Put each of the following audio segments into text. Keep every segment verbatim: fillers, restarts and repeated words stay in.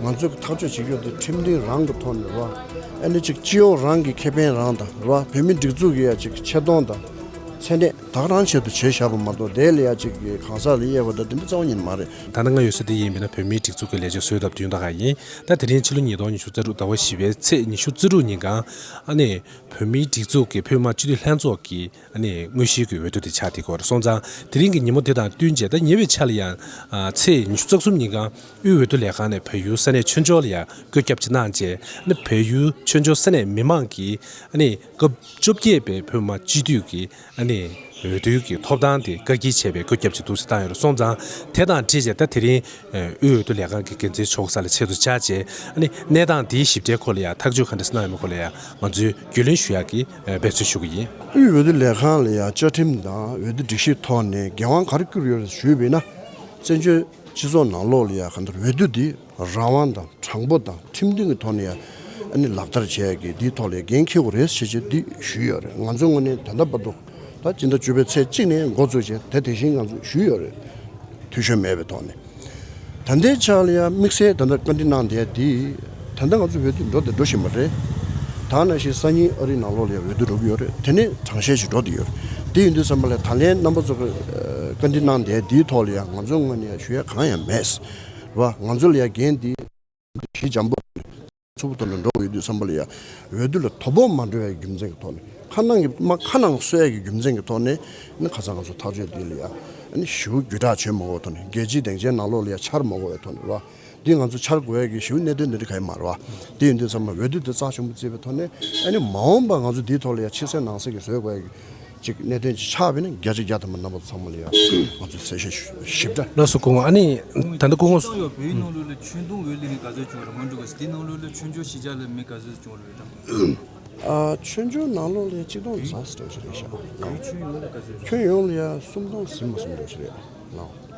ང་ཚོས་ཐག་གཅོད་བྱེད་རྒྱུ་དེ་ཁྲིམས་མཐུན་རང་གི་ཐོག་ནས་རེད་བ། ཨ་ནི་ཅིག་སྤྱི་ཡོངས་རང་གི་ཁེ་ཕན་རང་དང་རེད་བ། བོད་མིའི་སྒྲིག་འཛུགས་ཀྱི་ཡ་ཅིག་ཆེ་མཐོང་དང་མཚན་གནས་ད་ག་རང་ཆེད་དུ་བྱས་བཞག་པ་མ་གཏོགས་དེ་ལ་ཡ་ཅིག་གི་གང་ཟག་ལ་དབྱེ་བ་དང་དེ་འདྲ་རྩ་བ་ཉིད་ནས་མ་རེད། ད་ནི་ང་ཡོད་ས་དེ་ཡིན་པས་ན་བོད་མིའི་སྒྲིག་འཛུགས་ཀྱི་ལས་བྱེད་བཟོས་ཐབས་དུས་ད་ག་ཡིན། ད་དེ་རིང་ཕྱི་ལོ་ཉིས་སྟོང་ཉི་ཤུ་རྩ་དྲུག་ཟླ་བ་བཞི་པའི་ཚེས་ཉི་ཤུ་རྩ་དྲུག་ཉིན་གང་ཨ་ནི་བོད་མིའི་སྒྲིག་འཛུགས་ཀྱི་བོད་མི་མང་སྤྱི་འཐུས་ལྷན་ཚོགས་ཀྱི་ཨ་ནི་དངོས་གཞིའི་གི་འོས་བསྡུ་དེ་ཆགས་བསྡད་ཀྱི་ཡོད་རེད། སོང་ཙང་དེ་རིང་གི་ཉིན་མོ་དེ་དང་བསྟུན་བྱས་ད་ཉེ་བའི་ཆར་ལ་ཡང་ཨ་ཚེས་ཉི་ཤུ་རྩ་གསུམ་ཉིན་གང་དབུས་འོས་བསྡུ་ལས་ཁང་ནས་བལ་ཡུལ་ས་གནས་ཆོས་འབྱོར་ལ་ཡང་བཀོད་ཁྱབ་ཅིག་གནང་བྱས་ཨ་ནི་བལ་ཡུལ་ཆོས་འབྱོར་ས་གནས་མི་མང་གིས་ཨ་ནི་སྐབས་བཅོ་བརྒྱད་པའི་བོད་མི་མང་སྤྱི་འཐུས་ཀྱི་ཨ་ནི་འོས་བསྡུའི་གི་ཐོབ་ཐང་དེ་བཀག་སྐྱིལ་བྱས་པའི་བཀོད་ཁྱབ་ཅིག་འདུག་སེ་བཏང་ཡོད་རེད། སོང་ཙང་དེ་དང་འཁྲིལ་བྱས་ད་དེ་རིང་དབུས་འོས་བསྡུ་ལས་ཁང་གི་འགན་འཛིན་མཆོག་ས་ལ་ཆེད་དུ་བཅར་བྱས་ཨ་ནི་གནས་སྟངས་དེའི་ཞིབ་ཕྲའི་སྐོར་ལ་ཡང་ཐག་གཅོད་ག་འདྲ་གནང་ཡོད་མེད་སྐོར་ལ་ཡང་ང་ཚོས་རྒྱུས་ལོན་ཞུ་ཡག་གི་འབད་བརྩོན་ཞུ་གི་ཡིན། དབུས་འོས་བསྡུ་ལས་ཁང་ལ་ཡང་བཅའ་ཁྲིམས་དང་འོས་བསྡུ་སྒྲིག་གཞིའི་ཐོག་ནས་འགན་དབང་ག་རེ་བསྐུར་ཡོད་རེད་ཞུས་པ་ཡིན་ན། བཙན་བྱོལ་སྤྱི་ཚོགས་ནང་ལོགས་ལ་ཡང་གང་ལྟར་འོས་བསྡུ་འདི་རང་དབང་དང་དྲང་པོ་དང་ཁྲིམས་མཐུན་གྱི་ཐོག་ནས་ཡང་ཨ་ནི་ལག་བསྟར་བྱེད་ཡག་གི་འདིའི་ཐོག་ལ་ཡང་འགན་འཁྱེར་དགོས་རེད་ཞེས་བྱས་འདི་ཞུས་ཡོད་རེད། ང་ཚོའི་ངོས་ནས་ད་ལྟ་བར་དུ་ད་སྤྱི་ཟླ་བཅུ་པའི་ཚེས་གཅིག་ནས་འགོ་བཙུགས་བྱས་དེ་དེ་བཞིན་ང་ཚོས་ཞུས་ཡོད་རེད། འཐུས་ཤོར་མེད་པའི་ཐོག་ནས། ད་ལྟའི་ཆར་ལ་ཡང་དམིགས་བསལ་ད་ལྟ་བཀའ་འདྲི་གནང་བསྡད་དེ། ད་ལྟ་ང་ཚོ་འོས་བསྡུ་འགྲོ་དེ་འགྲོ་བཞིན་པ་རེད། ད་ནང་བཞིན་སང་ཉིན་ཨ་རིའི་ནང་ལོགས་ལ་ཡང་འོས་བསྡུ་འགྲོ་གི་ཡོད་རེད། དེ་ནས་གྲངས་བཤེར་ཞིག་འགྲོ་བསྡད་ཡོད་རེད། དེ་ཡིན་དུས་ཙམ་པ་ལ་ད་ལན་རྣམ་པ་ཚོ་གི་བཀའ་འདྲི་གནང་བསྡད་དེའི་ཐོག་ལ་ཡང་ང་ཚོའི་ངོས་ནས་ཡང་ཞུ་ཡ་གང་ཡང་མེད། རེད་བ། ང་ཚོ་ལ་ཡང་འགན་དེ་གཞི་འཇམ་པོ་ཚུགས་པ་ཐོག་ནས་འགྲོ་དགོས་ཡོད་དུས་ཙམ་པ་ལ་ཡང་འོས་བསྡུ་ལ་དོ་ཕོག་མ་འགྲོ་བའི་རྒྱུ་མཚན་གྱི་ཐོག་ནས་ཁ་ནང་གི་མ་ཁ་ནང་གསོ་ཡ་གི་རྒྱུ་མཚན་གྱི་ཐོག་ནས་ནི་ཁ་སང་ང་ཚོ་ཐག་གཅོད་འདི་ལ་ཡང་ནི་ཞེ་པོ་བརྒྱུད་བསྒྲགས་བྱེད་མ་དགོས་པའི་ཐོག་ནས་རྒྱལ་སྤྱིའི་སྡིངས་ཆའི་ནང་ལོགས་ལ་ཡང་འཆར་མ་དགོས་པའི་ཐོག་ནས་རེད་བ། འདི་ང་ཚོ་འཆར་དགོས་ཡ་གི་ཞེ་པོ་གནད་དོན་འདི་འདྲ་ག་ཡང་མ་རེད་བ། དེ་ཡིན་དུས་ཙམ་པ་འོས་བསྡུ་འདི་རྩ་ཆེན་པོ་བརྩིས་པའི་ཐོག་ནས་ཨ་ནི་མ་འོངས་པ་ང་ཚོ་འདིའི་ཐོག་ལ་ཡང་ཕྱི་གསལ་ནང་གསལ་གྱི་བཟོ་དགོས་ཡ་གི་ཅིག་གནད་དོན་ཅིག་ཆགས་པ་ཡིན་ན་བརྒྱ་ཆ་བརྒྱ་ཐམ་པ་རྣམ་པ་ཚང་མ་ལ་ཡང་ང་ཚོས་གསལ་བཤད་ཞུ་ཞིབ་ཕྲ། ལགས་སོ། སྐུ་ངོ་ཨ་ནི་ད་ལྟ་སྐུ་ངོ་སོང་ཡོད་བོད་ཡིག་ནང་ལོགས་ལ་ཆོས་དུང་འོས་ལི་རིང་ག་ཚོད་བྱུང་རེད་མ་འགྲོ་ག་ཟེར། དེ་ནང་ལོགས་ལ་ཆོས་འབྱོར་གཞིས་ཆགས་ལ་མི་ག་ཚོད་བྱུང་རེད་ད། ཨ་ཆོས་འབྱོར་ནང་ལོགས་ལ་གཅིག་སྟོང་ཙམ་ཞིག་འགྲོ་གི་རེད་ཤག་བོད་ཡིག་ཆོས་ཡོངས་ལ་ག་ཚོད་བྱུང་ཁྱོན་ཡོངས་ལ་ཡང་སུམ་སྟོང་ཟིན་མ་སོང་འགྲོ་གི་རེད་ལགས།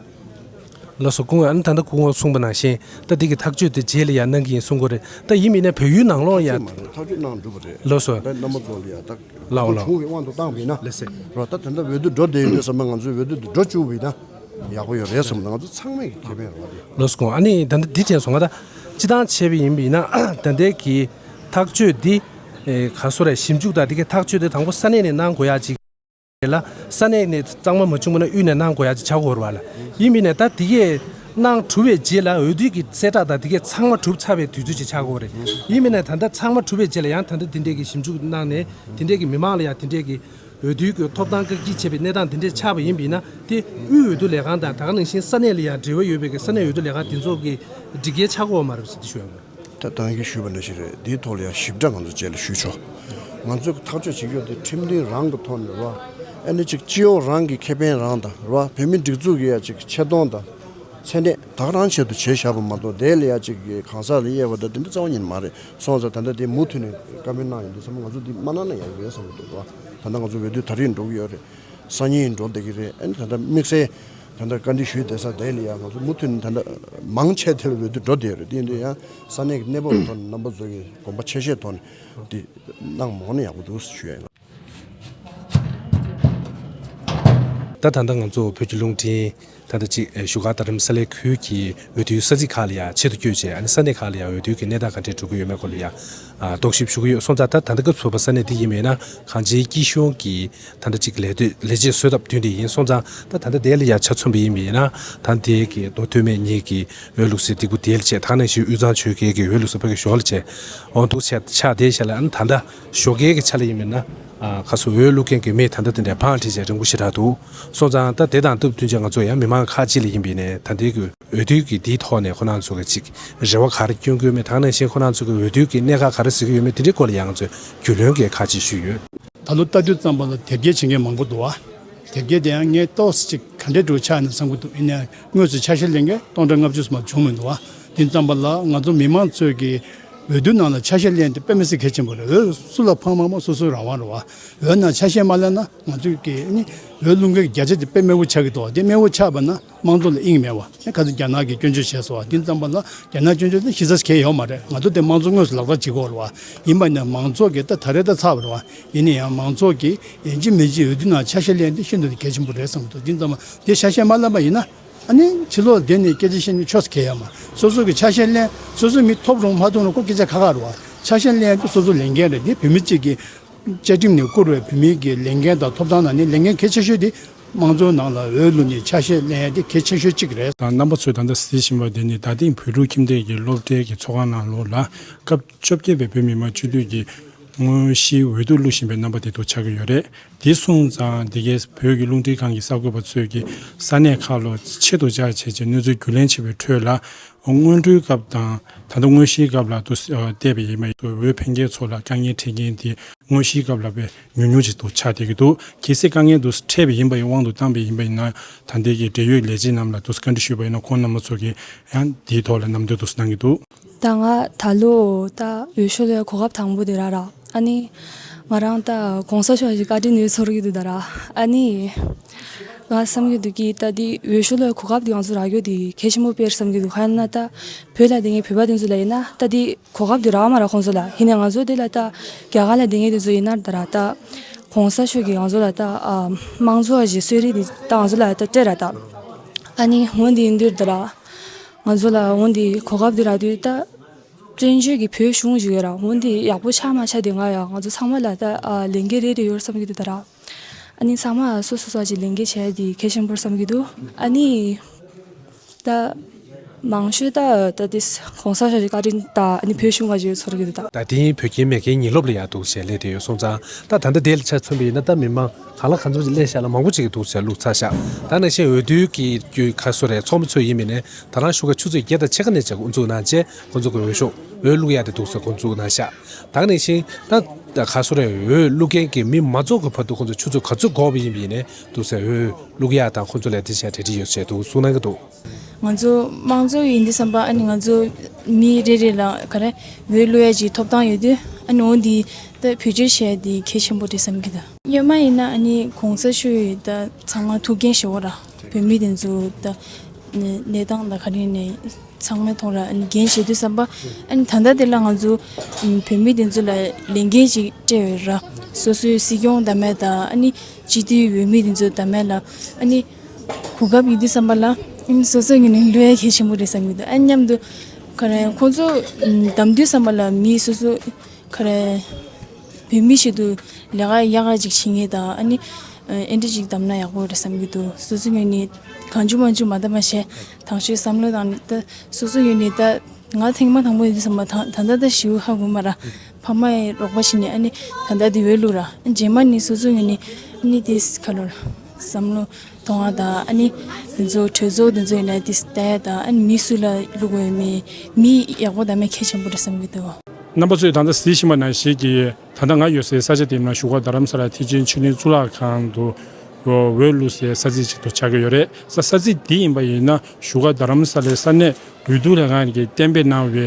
ལགས་སོ། སྐུ་ངོ་ཨ་ནི་ད་ལྟ་སྐུ་ངོ་གསུངས་པ་ནང་བཞིན་ད་འདི་གི་ཐག་གཅོད་དེ་རྗེས་ལ་ཡང་གནང་གི་ཡིན་གསུང་གི་རེད། ད་ཡིན་མིན་ན་བོད་ཡིག་ནང་ལོགས་ཡང་ཐག་གཅོད་མ་རེད། ཐག་གཅོད་གནང་འགྲུབ་པ་རེད། ལགས་སོ། ད་རྣམ་པ་ཚོ་ལ་ཡང་ད་ལགས་འོ་ལགས། གཞུང་གི་དབང་དུ་བཏང་བ་ཡིན་ན་ལགས་སེ། རོ་ད་ད་ལྟ་འོས་བསྡུ་འགྲོ་བསྡད་ཡོད་དུས་ཙམ་པ་ང་ཚོས་འོས་བསྡུ་འདི་འགྲོ་བཅུག་པ་ཡིན་ན་ཡག་པོ་ཡོད་རེད་བསམ་ན་ང་ཚོ་ཚང་མས་ཀྱི་ཁེ་ཕན་རེད་བ་དེ། ལགས་སོ། སྐུ་ངོ་ཨ་ནི་ད་ལྟ་འདི་དྲན་སོང་ང་ད་སྤྱི་བཏང་བྱས་པ་ཡིན་པ་ཡིན་ན་ད་ལྟའི་གི་ཐག་གཅོད་འདི་ཨེ་ག་སོ་རེད། ཞིབ་འཇུག་དང་འདི་གའི་ཐག་གཅོད་དེ་དང་པོ་ས་གནས་ནས་གནང་དགོས་ཡག་ཅིག་རེད་ལ། ས་གནས་ནས་གཙང་མ་མ་བྱུང་བ་ན་དབུས་ནས་གནང་དགོས་ཡག་ཅིག་ཆགས་ཀྱི་ཡོད་རེད་བ་ལ། ཡིན་མིན་ནས་ད་འདི་གས་གནང་གྲུབ་པའི་རྗེས་ལ་འོས་བསྡུ་གི་གསལ་བསྒྲགས་དང་འདི་གས་ཚང་མ་གྲུབ་ཚར་བའི་དུས་ཚོད་ཅིག་ཆགས་ཀྱི་ཡོད་རེད། ཡིན་མིན་ནས་ད་ལྟ་ཚང་མ་གྲུབ་པའི་རྗེས་ལ་ཡང་ད་ལྟ་འདི་འདྲས་ཀྱི་ཞིབ་འཇུག་གནང་ནས་འདི་འདྲས་ཀྱི་མི་མང་ལ་ཡང་འདི་འདྲས་ཀྱི་འོས་བསྡུའི་གི་ཐོབ་ཐང་བཀག་སྐྱིལ་བྱས་པའི་གནས་སྟངས་འདི་འདྲས་ཆགས་པ་ཡིན་པ་ཡིན་ན་དེ་དབུས་འོས་བསྡུ་ལས་ཁང་དང་ད་ག་ནང་བཞིན་ས་གནས་ལ་ཡང་འབྲེལ་བ་ཡོད་པའི་གི་ས་གནས་འོས་བསྡུ་ལས་ཁང་འདི་ཚོ་གི་སྒྲིག་འགལ་ཆགས་ཀྱི་ཡོད་མ་རེད་ཟེར་དེ་ཞུ་ཡ་ཡིན། ད་ད་གིན་ཞུས་པ་ནང་བཞིན་རེད། འདིའི་ཐོག་ལ་ཡང་ཞིབ་ཕྲ་ང་ཚོ་བཅས་ལ་ཞུས་ཆོག་ང་ཚོས་ཐག་གཅོད་བྱེད་རྒྱུ་དེ་ཁྲིམས་མཐུན་རང་གི་ཐོག་ནས་རེད་བ། ཨ་ནི་ཅིག་སྤྱི་ཡོངས་རང་གི་ཁེ་ཕན་རང་དང་རེད་བ། བོད་མིའི་སྒྲིག་འཛུགས་ཀྱི་ཡ་ཅིག་ཆེ་མཐོང་དང་མཚན་གནས་ད་ག་རང་ཆེད་དུ་བྱས་བཞག་པ་མ་གཏོགས་དེ་ལ་ཡ་ཅིག་གི་གང་ཟག་ལ་དབྱེ་བ་དང་དེ་འདྲ་རྩ་བ་ཉིད་ནས་མ་རེད། སོང་ཙང་ད་ལྟ་དེ་མུ་མཐུད་ནས་བཀའ་མོལ་གནང་ཡོང་དུས་ཙམ་པ་ང་ཚོ་འདི་མ་གནང་ན་ཡག་གི་རེད་བསམ་གྱི་འདུག་རེད་བ། ད་ལྟ་ང་ཚོ་འོས་བསྡུ་ད་རེས་འགྲོ་གི་ཡོད་རེད། སང་ཉིན་འགྲོ་བསྡད་ཀྱི་རེད། ཨ་ནི་ད་ལྟ་དམིགས་བསལ་ད་ལྟ་བཀའ་འདྲི་ཞུས་བསྡད་ས་དེ་ལ་ཡང་ང་ཚོ་མུ་མཐུད་ནས་ད་ལྟ་མང་ཆེ་དེ་ལ་འོས་བསྡུ་འགྲོ་བསྡད་ཡོད་རེད། དེ་ཡིན་དུས་ཡང་ས་གནས་ཀྱི་གནས་བབ་ཐོག་ནས་རྣམ་པ་ཚོ་གི་དགོངས་པ་ཆེ་བཞེས་ཐོག་ནས་འདི་གནང་མ་འོང་ན་ཡག་པོ་འདུག་ཞུ་ཡ་ཡིན། ད་ད་ལྟ་ང་ཚོ་བོད་ཀྱི་རླུང་འཕྲིན་ད་ལྟ་ཅིག་བཞུགས་སྒར་རྡ་རམ་ས་ལའི་ཁུལ་གྱི་འོས་བསྡུའི་ས་ཚིགས་ཁག་ལ་ཡང་ཆེད་དུ་བསྐྱོད་བྱས། ཨ་ནི་ས་གནས་ཁག་ལ་ཡང་འོས་བསྡུའི་གི་གནས་སྟངས་ག་འདྲས་འགྲོ་གི་ཡོད་མེད་སྐོར་ལ་ཡང་རྟོག་ཞིབ་ཞུ་གི་ཡོད། སོང་ཙང་ད་ད་ལྟ་སྐབས་སུ་བབས་པ་ས་གནས་འདི་ཡིན་པས་ན་གངས་ཅན་སྐྱིད་གཤོངས་ཀྱི་ད་ལྟ་ཅིག་ལས་དོན་ལས་བྱེད་བཟོ་ཐབས་བསྟུན་ཏེ་ཡིན། སོང་ཙང་ད་ད་ལྟ་དེ་ལ་ཡང་ཆ་མཚོན་པ་ཡིན་པས་ན་ད་དེ་གི་མདོ་སྟོད་སྨད་གཉིས་ཀྱི་འོས་བླུག་སའི་སྟེགས་བུ་དེ་ལ་བྱས། ད་ག་ནང་བཞིན་དབུས་གཙང་ཆོལ་ཁའི་གི་འོས་བླུག་ས་ཕ་གི་ཞོར་ལ་བྱས། འོང་འདུག་ཆ་ཆགས་བསྡད་ཤག་ལ། ཨ་ནི་ད་ལྟ་ཞོགས་ཀའི་གི་ཆ་ལ་ཡིན་མིན་ན་ཨ་ཁ་སོ་འོས་བླུག་མཁན་གྱི་མི་ད་ལྟ་དེ་འདྲའི་བང་བསྒྲིགས་བྱས་རིང་པོ་ཞེ་དྲག་འདུག་སོང་ཙང་ད་དེ་དང་སྟབས་བསྟུན་བྱས་ང་ཚོ་ཡང་མི་མང་ཁག་ཅིག་ལ་ཡིན་པའི་ནས་ད་ལྟའི་གི་འོས་བསྡུ་གི་འདིའི་ཐོག་ནས་ཁོ་རང་ཚོ་གི་ཅིག་རེ་བ་ག་རེ་བསྐྱོན་གྱི་ཡོད་མེད། ད་ག་ནང་བཞིན་ཁོ་རང་ཚོ་གི་འོས་བསྡུ་གི་གནད་འགག་ག་རེ་གཟིགས་ཀྱི་ཡོད་མེད་དེ་འདྲའི་སྐོར་ལ་ཡང་ང་ཚོས་རྒྱུས་ལོན་གྱི་ཁག་ཅིག་ཞུས་ཡོད། ད་ལོ་ལྟ་དུས་ཙམ་པ་ལ་དེབ་སྐྱེལ་བྱེད་མཁན་མང་པོ་འདུག་བ། དེབ་སྐྱེལ་དེ་ཡང་ངས་ཏོག་ཙམ་ཅིག་ག་འདྲའི་འགྲོ་ཆགས་ནས་བསམ་གྱི་འདུག་ཡིན་ནའི་དངོས་སུ་ཆ་ཤས་ལེན་མཁན་སྟོང་ཕྲག་ལྔ་བཅུ་ཙམ་མ་བྱུང་མི་འདུག་བ། དེ་ཙམ་པ་ལ་ང་ཚོ་མི་མང་ཚོས་ཀྱི་འོས་བསྡུ་ནང་ལ་ཆ་ཤས་ལེན་དེ་དཔེ་མི་སྲིད་གལ་ཆེན་པོ་རེད། འོས་སུ་ལ་ཕངས་མ་མ་སོ་སོའི་རང་དབང་རེད་བ། འོས་ནང་ཆ་ཤས་མ་ལེན་ན་ང་ཚོས་ཀྱི་ནི་འོས་བླུག་མཁན་གྱི་བརྒྱ་ཆ་དེ་དཔེ་དམའ་བོ་ཆགས་ཀྱི་འདུག་དེ་དམའ་བོ་ཆགས་པ་ན་དམངས་གཙོ་ལ་དབྱིངས་མེད་བ། ནི་ག་ཚོད་རྒྱ་ནག་གིས་སྐྱོན་བརྗོད་བྱས་སོང་བ། དེ་ཙམ་པ་ལ་རྒྱ་ནག་སྐྱོན་བརྗོད་དེ་གཞི་རྩ་གང་ཡང་ཡོད་མ་རེད། ང་ཚོ་དེ་དམངས་གཙོ་དངོས་སུ་ལག་བསྟར་བྱེད་དགོས་རེད་བ། ཡིན་པ་ནས་མང་ཚོགས་ཀྱིས་ད་ད་རེས་ད་ཚར་བ་རེད་བ། ཡིན་ན་ཡང་མང་ཚོགས་ཀྱིས་ཡིན་གཅིག་མིན་གཅིག་འོས་བསྡུ་ནང་ཆ་ཤས་ལེན་དེ་ཤིན་ཏུ་གལ་ཆེན་པོ་རེད་བསམ་གྱི་འདུག་དེ་ཙམ་པ་དེ་ཆ་ཤས་མ་ལེན་པ་ཡིན་ན། ཨ་ནི་ཕྱི་ལོགས་བསྡད་ནས་སྐད་ཆ་བཤད་ནས་ཆོས་ཁེལ་ཡ་མ། སོ་སོ་གི་ཆ་ཤས་ལེན། སོ་སོ་མི་ཐོབ་རུང་མ་ཐོབ་རུང་ཁོ་སྐད་ཆ་ཁ་ཁ་རུ་བ། ཆ་ཤས་ལེན་དུ་སོ་སོ་ལས་འགན་རེད། འདི་བོད་མི་གཅིག་གི་བཅའ་ཁྲིམས་ནས་བསྐུར་བའི་བོད་མི་གི་ལས་འགན་དང་ཐོབ་ཐང་ནང་ནས་ལས་འགན་གལ་ཆེ་ཤོས་དེ་དམངས་གཙོའི་ནང་ལ་འོས་བླུགས་ནས་ཆ་ཤས་ལེན་ཡ་དེ་གལ་ཆེ་ཤོས་གཅིག་རེད། དང་རྣམ་པ་ཚོས་ད་ལྟ་གཟིགས་བཞིན་པ་དེ་ནི་ད་ཐེངས་བོད་ཕྲུག་ཁྱིམ་སྡེ་གི་སློབ་གྲྭའི་གི་ཚོགས་ཁང་ནང་ལོགས་ལ་སྐབས་བཅོ་བརྒྱད་པའི་བོད་མི་མང་སྤྱི་འཐུས་ཀྱི་དངོས་གཞིའི་འོས་བསྡུ་བླུགས་བཞིན་པའི་རྣམ་པ་དེ་ཚོ་ཆགས་ཀྱི་ཡོད་རེད། དེ་སོང་ཙང་འདི་གའི་བོད་ཀྱི་རླུང་འཕྲིན་ཁང་གི་གསར་འགོད་པ་ཚོས་ཀྱི་ས་གནས་ཁག་ལ་ཆེད་དུ་བཅར་བྱས་རྗེས་གནས་ཚུལ་རྒྱུས་ལེན་བྱས་པའི་ཁྲོད་ལ། སྔོན་འགྲོའི་སྐབས་དང་ད་ལྟ་དངོས་གཞིའི་སྐབས་ལ་དུ་བལྟས་པ་ཡིན་པ་ཡིན་ན། འོས་འཕེན་མཁན་ཚོ་ལ་དཀའ་ངལ་འཕྲད་མཁན་དེ་དངོས་གཞིའི་སྐབས་ལ་དཔེ་ཉུང་ཉུང་ཅིག་ཏུ་ཆགས་བསྡད་ཀྱི་འདུག་གལ་སྲིད་དཀའ་ངལ་དུ་འཕྲད་པ་ཡིན་པ་ཡིན། དབང་དུ་བཏང་པ་ཡིན་པ་ཡིན་ན། ད་ལྟའི་གི་འབྲེལ་ཡོད་ལས་བྱེད་རྣམས་ལ་དུ་བཀའ་འདྲི་ཞུས་པ་ཡིན་ན། ཁོང་རྣམ་པ་ཚོ་གིས་ཡང་དེའི་ཐོག་ལ་རྣམ་འདོད་དུ་གནང་གི་འདུག་ད་ང་ད་ལོ་ད་འོས་ཤོག་ལས་གོ་སྐབས་དང་པོ་དེ་ར་ར། ཨ་ནི་ང་རང་ད་གོང་ས་མཆོག་གི་བཀའ་དྲིན་ནས་ཚོར་གྱི་འདུག་ད་ར། ཨ་ནི་ང་བསམ་གྱི་འདུག་གི་ད་འདི་འོས་ཤོག་ལས་གོ་སྐབས་འདི་ང་ཚོ་རག་རྒྱུ་འདི་གལ་ཆེན་པོ་དཔེར་བསམ་གྱི་འདུག་ག་ཡིན་ན་ད་བོད་ལ་བསྡད་མཁན་བོད་པ་དེ་ཚོ་ལ་ཡིན་ན་ད་འདི་གོ་སྐབས་འདི་རག་མ་རག་ཁོང་ཚོ་ལ། ཡིན་ནའི་ང་ཚོ་འདི་ལ་ད་རྒྱ་གར་ལ་བསྡད་མཁན་དེ་ཚོ་ཡིན་ན་ད་ར་ད་གོང་ས་མཆོག་གིས་ང་ཚོ་ལ་ད་ཨ་དམངས་གཙོ་ཞེས་གསོལ་རས་འདི་ད་ང་ཚོ་ལ་ད་སྤྲད་ར་ད། ཨ་ནི་འོན་ཏེ་ཡིན་དུས་ད་ར་ང་ཚོ་ལ་འོན་ཏེ་གོ་སྐབས་འདི་རག་དུས་ད། བཙན་བྱོལ་གྱི་བོད་གཞུང་ཞིག་ཡོད་ར། འོན་ཏེ་ཡག་པོ་ཆགས་མ་ཆགས་དེ་ང་ཡང་ང་ཚོ་ཚང་མ་ལ་ད་ཨ་ལས་འགན་རེ་རེ་ཡོད་བསམ་གྱི་འདུག་ད་ར། ཨ་ནི་ཚང་མ་སོ་སོ་སོ་ཅིག་ལས་འགན་བྱས་དེ་གལ་ཆེན་པོར་བསམ་གྱི་འདུག་ཨ་ནི་ད་མང་ཤོས་ད་ད་དེ་གོང་ས་མཆོག་གི་བཀའ་དྲིན་ད་ཨ་ནི་བོད་གཞུང་ག་ཅིག་ཚོར་གྱི་འདུག་ད། ད་དེང་བོད་ཁྱིམ་མེད་མཁན་ཉིན་སློབ་ལ་ཡག་འདུག་ཞེས་ལས་དེ་ཡོད་སོང་ཙང་། ད་ད་ལྟ་དེ་ལ་ཆ་མཚོན་པ་ཡིན་ན། ད་མི་མང་གང་ལ་གང་འཚམ་ཅིག་སླེབས་ཤག་ལ་མང་པོ་ཅིག་འདུག་ཟེར་བླུགས་ཚར་ཤག་ད་ནང་བཞིན་འོས་བསྡུའི་གི་རྒྱུ་ཁ་སོ་རེད། ཚོགས་མི་ཚོས་ཡིན་མིན་ནས་ད་རང་ཤུགས་ཀ་ཆུ་ཚོད་བརྒྱད་དང་ཕྱེད་ཀ་ནས་བྱས་འགོ་འཛུགས་གནང་བྱས། ཁོང་ཚོ་གི་འོས་ཤོག་འོས་བླུག་ཡག་དེ་འདུག་ཟེར་འགོ་འཛུགས་གནང་ཤག་ད་ནང་བཞིན་ད་ཁ་སོ་རེད། འོས་བླུག་མཁན་གྱི་མི་མ་རྫོགས་ཀྱི་བར་དུ་ཁོང་ཚོ་ཆུ་ཚོད་ག་ཚོད་འགོར་བ་ཡིན་པ་ཡིན་ནས་འདུག་ཟེར། འོས་བླུག་ཡག་དང་ཁོང་ཚོ་ལ་དེ་བྱས་གྲ་སྒྲིག་ཡོད་ཟེར་འདུག་གསུངས་གནང་གི་འདུག་ང་ཚོ་དམངས་གཙོ་ཡིན་དུས་ཙམ་པ་ཨ་ནི་ང་ཚོ་མི་རེ་རེ་ལ་ག་རེ་འོས་བླུག་ཡག་ཅིག་ཐོབ་ཐང་ཡོད་དུས། ཨ་ནི་འོ་འདི་ད་བེད་སྤྱོད་བྱས་དེ་གལ་ཆེན་པོ་རེད་བསམ་གྱི་འདུག་སྔོན་མ་ཡིན་ན་ཨ་ནི་གོང་ས་མཆོག་ད་ཚང་མ་ཐུགས་འགན་བཞེས་པ་ར། བོད་མི་དེ་ཚོ་ད་གནས་སྟངས་ད་ག་རེ་ནས་ཚང་མའི་ཐོག་ལ་ཨ་ནི་འགན་བཞེས་དུས་ཙམ་པ། ཨ་ནི་ད་ལྟ་དེ་ལ་ང་ཚོ་བོད་མི་དེ་ཚོ་ལ་ལས་འགན་ཅིག་སྤྲད་ཡོད་ར། སོ་སོའི་སྲིད་སྐྱོང་བདམས་ཡག་དང་ཨ་ནི་སྤྱི་འཐུས་འོས་མི་དེ་ཚོ་བདམས་ཡག་ལ་ཨ་ནི་གོ་སྐབས་ཡིན་དུས་ཙམ་པ་ལ་ཨ་ནི་སོ་སོའི་ངོས་ནས་བླུག་ཡག་གལ་ཆེན་པོ་རེད་བསམ་གྱི་འདུག་ཨ་ནི་མཉམ་དུ་ག་རེ་ཁོང་ཚོ་བདམས་དུས་ཙམ་པ་ལ་མི་སོ་སོ་ག་རེ་བོད་མི་ཞིག་ཏུ་ལས་ཀ་ཡག་ག་ཅིག་བྱེད་མཁན་དང་ཨ་ནི་ཨེ་འདྲ་ཅིག་བདམས་ན་ཡག་པོ་རེད་བསམ་གྱི་འདུག་སོ་སོའི་ངོས་ནས་གང་བྱུང་མང་བྱུང་མ་བདམས་པ་བྱས། དང་ཤོས་བསམ་བློ་བཏང་ནས་ད་སོ་སོའི་ངོས་ནས་ད་ང་ཐེངས་མ་དང་པོ་ཡིན་དུས་ཙམ་པ་ད་ད་ལྟ་ད་ཞེ་པོ་ཧ་གོ་མ་ར། ཕ་མ་ཡི་རོགས་པ་བྱས་ནས་ཨ་ནི་ད་ལྟ་འདི་འོས་བླུགས་ར། རྗེས་མ་ནི་སོ་སོའི་ངོས་ནས་ཨ་ནི་དེ་ག་ལོར་བསམ་བློ་གཏོང་བ་དང་། ཨ་ནི་དེ་ཚོ་གྲོས་ཚོགས་དེ་ཚོ་ཡིན་ན་དེ་ལྟ་ཡག་དང་། ཨ་ནི་མི་སུ་ལ་བླུག་དགོས་མིན་མི་ཡག་པོ་བདམས་ཡག་གལ་ཆེན་པོ་རེད་བསམ་གྱི་འདུག་རྣམ་པ་ཚོས་ད་ལྟ་གཟིགས་བཞིན་པ་ནང་བཞིན་གྱི་ད་ལྟ་ང་ཡོད་སའི་ས་ཆ་དེའི་ནང་བཞུགས་སྒར་རྡ་རམ་ས་ལ་མཐིལ་ཆེན་ཆོས་གླིང་གཙུག་ལག་ཁང་དུ་འོས་བླུགས་སའི་ས་ཚིགས་ཤིག་ཏུ་ཆགས་ཀྱི་ཡོད་རེད། ས་ས་ཚིགས་འདི་ཡིན་པ་ཡིན་ན་བཞུགས་སྒར་རྡ་རམ་ས་ལའི་ས་གནས་འོས་བསྡུ་ལས་ཁང་གིས་གཏན་འབེབས་གནང་བའི་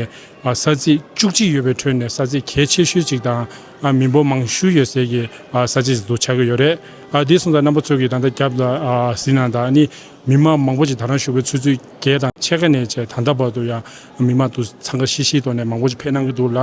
ས་ཚིགས་བཅུ་གཅིག་ཡོད་པའི་ཁྲོད་ནས་ས་ཚིགས་གལ་ཆེ་ཤོས་ཅིག་དང་། མི་འབོར་མང་ཤོས་ཡོད་སའི་གི་ས་ཚིགས་ཤིག་ཏུ་ཆགས་ཀྱི་ཡོད་རེད། དེ་སོང་ཙང་རྣམ་པ་ཚོ་གིས་ད་ལྟ་རྒྱབ་ལ་གཟིགས་གནང་དང་། ཨ་ནི་མི་མང་མང་པོ་ཅིག་ད་རང་བཞུགས་པའི་ཆུ་ཚོད་བརྒྱད་དང་ཕྱེད་ཀ་ནས་བྱས་ད་ལྟ་བར་དུ་ཡང་མི་མང་དུ་འཚང་ཁ་ཤིག་ཤིག་ཐོག་ནས་མང་པོ་ཅིག་ཕེབས་གནང་གི་འདུག་ལ།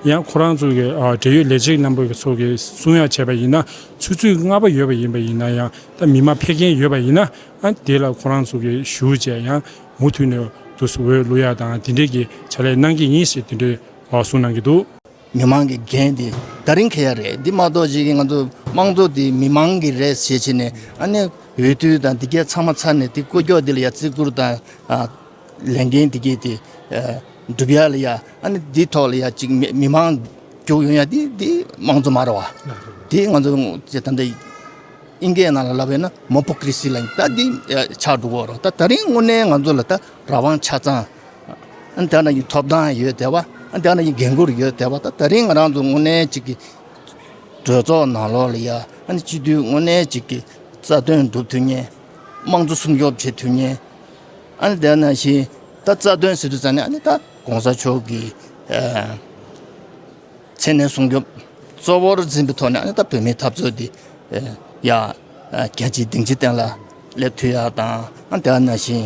ཡང་ཁོ་རང་ཚོ་གི་འབྲེལ་ཡོད་ལས་བྱེད་རྣམ་པ་ཚོ་གིས་གསུང་ཡག་བྱས་པ་ཡིན་ན། ཆུ་ཚོད་ལྔ་པ་ཡོད་པ་ཡིན་པ་ཡིན་ན་ཡང་ད་མི་མང་ཕེབས་མཁན་ཡོད་པ་ཡིན་ན། ཨ་དེ་ལ་ཁོ་རང་ཚོ་གིས་བཞུགས་བྱས་ཡང་མུ་མཐུད་ནས་དུ་འོས་བླུག་ཡག་དང་དེ་འདྲས་ཀྱི་ཕྱག་ལས་གནང་གི་ཡིན་ཞེས་དེ་འདྲས་གསུང་གནང་གི་འདུག་མི་མང་གི་འགན་དེ་ད་རིང་འཁྱེར་ཡག་རེད། འདི་མ་གཏོགས་ཅིག་གི་ང་ཚོ་དམངས་གཙོ་དེ་མི་མང་གི་རེད་ཟེར་བྱས་ནས། ཨ་ནི་འོས་བསྡུ་དང་འདི་གས་ཚང་མ་ཚར་ནས་དེ་སྐུ་སྐྱོག་འདི་ལ་ཡ་བརྩི་བཀུར་དང་ཨ་ལས་འགན་འདི་གས་དེ་ཨ་སྒྲུབ་ཡག་ལ་ཡ། ཨ་ནི་འདི་ཐོག་ལ་ཡ་ཅིག་མི་མི་མང་རྒྱུགས་ཡོང་ཡག་འདི་འདི་དམངས་གཙོ་མ་རེད་བ། དེ་ང་ཚོ་ད་ལྟ་ཨིན་སྐད་ནང་ལ་ལབ་ཡོད་ན་མོ་པོ་ཀི་རི་སི་ལ་ཡིན། ད་འདི་ཆགས་འགྲོ་གི་རེད། ད་ད་རིང་དངོས་གནས་ང་ཚོ་ལ་ད་རང་དབང་ཆ་ཚང་། ཨ་ནི་དེ་ན་ཡི་ཐོབ་ཐང་ཡོད་བསྡད་པ། ཨ་ནི་དེ་ན་ཡི་འགན་ཁུར་ཡོད་བསྡད་པ། ད་ད་རིང་ང་རང་ཚོ་དངོས་གནས་ཅིག་གི་གྲོས་ཚོགས་ནང་ལོགས་ལ་ཡ། ཨ་ནི་སྤྱི་འཐུས་དངོས་གནས་ཅིག་གི་རྩ་དོན་སྒྲུབ་ཐུབ་མཁན། དམངས་གཙོ་སྲུང་སྐྱོབ་བྱེད་ཐུབ་མཁན། ཨ་ནི་དེ་ནང་བཞིན་ད་རྩ་དོན་ཟེར་དུས་ཙང་ནས། ཨ་ནི་ད་གོང་ས་མཆོག་གི་ཨ་མཚན་གནས་སྲུང་སྐྱོབ་གཙོ་བོར་འཛིན་པའི་ཐོག་ནས། ཨ་ནི་ད་བོད་མིའི་འཐབ་རྩོད་འདི་ཡ་རྒྱལ་སྤྱིའི་སྡིངས་ཆའི་སྟེང་ལ་སླེབས་ཐུབ་ཡག་དང་། ཨ་ནི་དེ་ནང་བཞིན་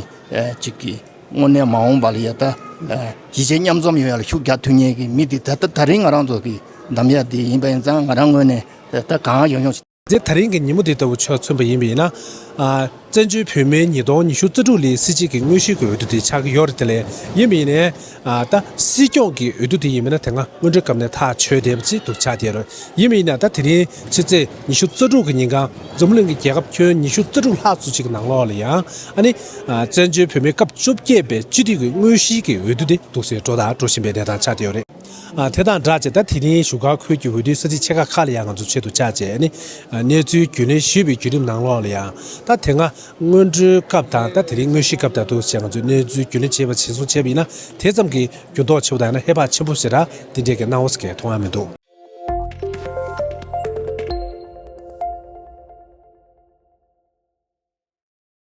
ཅིག་གི་དངོས་གནས་མ་འོངས་པ་ལ་ཡ་ད་གཞིས་བྱེས་མཉམ་འཛོམས་ཡོང་ཡག་ལ་ཤུགས་རྒྱག་ཐུབ་མཁན་གྱི་མི་འདི་ད་ལྟ་ད་རིང་ང་རང་ཚོ་གི་འདེམས་ཡག་འདི་ཡིན་པ་ཡིན་ཙང་། ང་རང་ངོས་ནས་ད་གང་ཡོང་ཡོང་ དེ་དེ་རིང་གི་ཉིན་མོ་འདི་ལྟ་བུ་ཆ་མཚོན་པ་ཡིན་པ་ཡིན་ན། ཨ། བཙན་བྱོལ་བོད་མིའི་ཉིས་སྟོང་ཉི་ཤུ་རྩ་དྲུག་ལོའི་སྲིད་སྤྱི་གི་དངོས་གཞིའི་གི་འོས་བསྡུ་དེ་ཆགས་ཀྱི་ཡོད་རེད། དེ་ལས་ཡིན་པ་ཡིན་ནའི། ཨ། ད་སྲིད་སྐྱོང་གི་འོས་བསྡུ་དེ་ཡིན་པ་ན་དེ་སྔ་སྔོན་འགྲོའི་སྐབས་ནས་ཐག་ཆོད་བསྡད་པ་ཅིག་འདུག་ཆགས་བསྡད་ཡོད་རེད། ཡིན་པ་ཡིན་ན་ད་དེ་རིང་ཕྱི་ཚེས་ཉི་ཤུ་རྩ་དྲུག་གི་ཉིན་གང་འཛམ་བུ་གླིང་གི་རྒྱལ་ཁབ་ཁྱོན་ཉི་ཤུ་རྩ་དྲུག་ལྷག་ཙམ་ཅིག་གི་ནང་ལོགས་ལ་ཡང་ཨ་ནི། ཨ། བཙན་བྱོལ་བོད་མིའི་སྐབས་བཅོ་བརྒྱད་པའི་སྤྱི་འཐུས་ཀྱི་དངོས་གཞིའི་གི་འོས་བསྡུ་དེ་འདུག་སེ་འགྲོ་དང་འགྲོ་བཞིན་པའི་གནས་སྟངས་ཆགས་བསྡད་ཡོད་རེད། ཨ། དེ་དང་སྦྲགས་བྱས་ད་དེ་རིང་བཞུགས་སྒར་ཁུལ་གྱི་འོས་བསྡུའི་ས་ཚིགས་ཆེ་ཁག་ཁག་ལ་ཡང་ང་ཚོ་ཆེད་དུ་བཅར་བྱས་ཨ་ནི། ཨ། གནས་ཚུལ་རྒྱུས་ལོན་ཞུས་པའི་བརྒྱུད་རིམ་ནང་ལོགས་ལ་ཡང་ད་དེ་སྔ་སྔོན་འགྲོའི་སྐབས་དང་ད་དེ་རིང་དངོས་གཞིའི་སྐབས་དང་འདུག་སེ་ང་ཚོས་གནས་ཚུལ་རྒྱུས་ལོན་བྱས་པ་གཞིར་བཟུང་བྱས་པ་ཡིན་ན་དེ་ཙམ་གྱི་འགྱུར་ལྡོག་ཆེ་བ་དང་ཡང་ན་ཧེ་བག་ཆེན་པོ་ཞེ་དྲག་འདི་འདྲས་ཀྱི་སྣང་བ་ཟེར་མཁན་མཐོང་ཡ་མི་འདུག